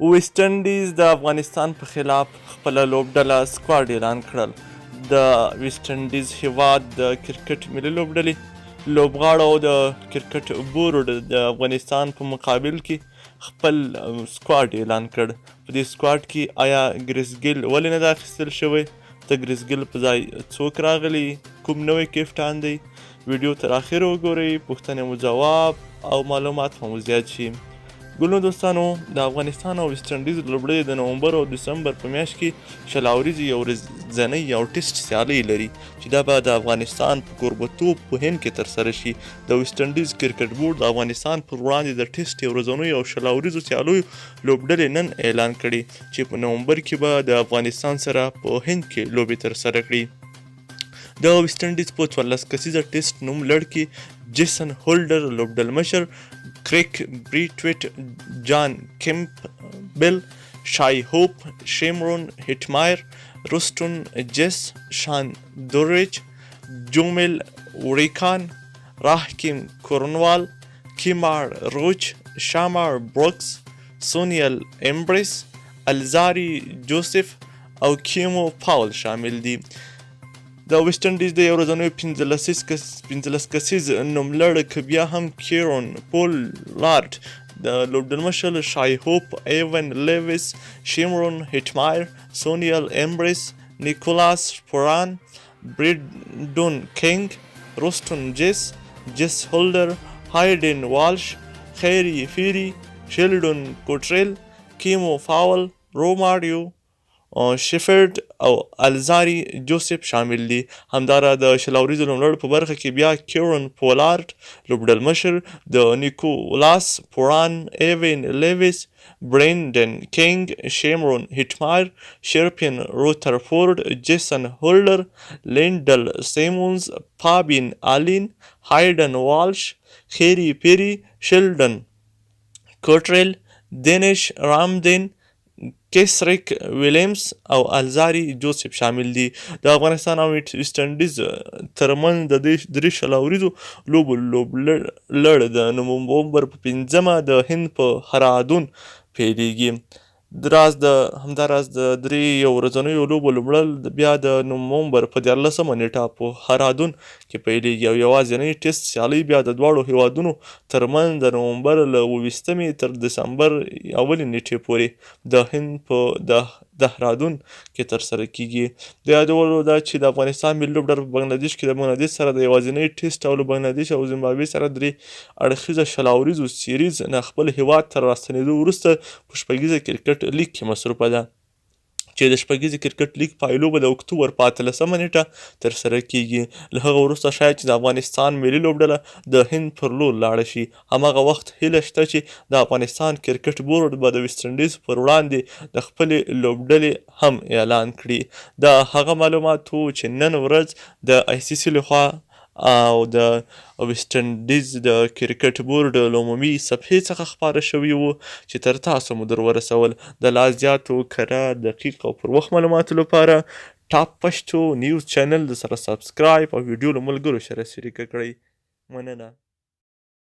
ویسټ انډیز د افغانستان په خلاف خپله لوبډله سکواډ اعلان کړل. د ویسټ انډیز هیواد د کرکټ ملي لوبډلې لوبغاړو او د کرکټ بورډ د افغانستان په مقابل کې خپل سکواډ اعلان کړ. په دې سکواډ کې آیا ګریس ګیل ولې نه ده اخیستل شوی؟ د ګریس ګیل په ځای څوک راغلی؟ کوم نوی کیپټان دی؟ ویډیو تر اخره وګورئ، پوښتنې مو ځواب او معلومات مو زیات شي. ګلونو دوستانو، د افغانستان او ویسټ انډیز لوبډلې د نومبر او دسمبر په میاشت کې 20 اوریزې، یو ورځنۍ او ټیسټ سیالۍ لري چې دا به د افغانستان په کوربتوب په هند کې ترسره شي. د ویسټ انډیز کرکټ بورډ د افغانستان پر وړاندې د ټیسټ، یو ورځنیو او 20 اوریزو سیالیو لوبډلې نن اعلان کړې چې په نومبر کې به د افغانستان سره په هند کې لوبې ترسره کړي. د ویسټ انډیز په 14 کسیزه ټیسټ نوملړ کې جیسن هولډر لوبډلمشر، کریک بریټویټ، جان کیمپبل، شای هوپ، شیمرون هیټمایر، روسټون جس، شان دوریچ، جومیل وریکان، راحکیم کورنوال، کیمار روچ، شامار بروکس، سونیل امبریس، الزاری جوسف او کیمو پاول شامل دي. د ویسټ انډیز د یو ورځنیو 15 کسیز نوملړ کې بیا هم کیرون پولارډ د لوبډلمشر، شای هوپ، ایون لیویس، شیمرون هیټمایر، سونیل امبریس، نیکولاس پوران، بریډون کینګ، روسټون جیس، جس هولډر، هایډن والش، خیری فیری، شیلډون کوټریل، کیمو فاول، روماریو شیفرډ او الزاری جوسف شامل دي. همدارا د 20 اوریزو نوملړ په برخه کې بیا کیرون پولارډ لوبډلمشر، د نیکولاس پوران، ایوین لیویس، برینډن کینګ، شیمرون هیټمایر، شیرپین روترفورډ، جیسن هولډر، لینډل سیمونز، فابین الین، هایډن والش، خیری پیری، شیلډن کوټریل، دینش رامدین، کیسریک ویلیمز او الزاری جوسف شامل دي. د افغانستان او ویسټ انډیز ترمنځ د درې 20 اوریزو لوبو لوبلړ د نومبر په 5مه د هند په هرادون پیلیږي. همداراز د درې یو ورځنیو لوبو لوبلړ بیا د نومبر په 13مه نیټه په هرادون کې پیلیږي او یوازینۍ ټیسټ سیالۍ بیا د دواړو هیوادونو ترمنځ د نومبر له 27مې تر دسمبر اولې نیټې پورې د هند په دهرادون کې ترسره کیږي. د یادولو ده چې د افغانستان ملي لوبډله په بنګلادیش کې د بنګلادیش سره د یوازینۍ ټیسټ او له بنګلادیش او زیمبابوې سره درې اړخیزه 20 اوریزو سیریز نه خپل هیواد ته راستنېدو وروسته په شپږیزه کرکټ لیګ کې مصروفه ده چې د شپږیزې کرکټ لیګ پایلوبه د اکتوبر په 18مه نیټه ترسره کیږي. له هغه وروسته شاید چې د افغانستان ملي لوبډله د هند پر لور لاړه شي. هماغه وخت هیله شته چې د افغانستان کرکټ بورډ به د ویسټ انډیز پر وړاندې د خپلې لوبډلې هم اعلان کړي. دا هغه معلومات وو چې نن ورځ د آی سي سي لخوا او د ویسټ انډیز د کرکټ بورډ له عمومي صفحې څخه خپاره شوي وو چې تر تاسو مو در ورسول. د لا زیاتو کره، دقیق او پر وخت معلوماتو لپاره ټاپ پښتو نیوز چینل د سره سبسکرایب او ویډیو له ملګرو سره شریکه کړئ. مننه.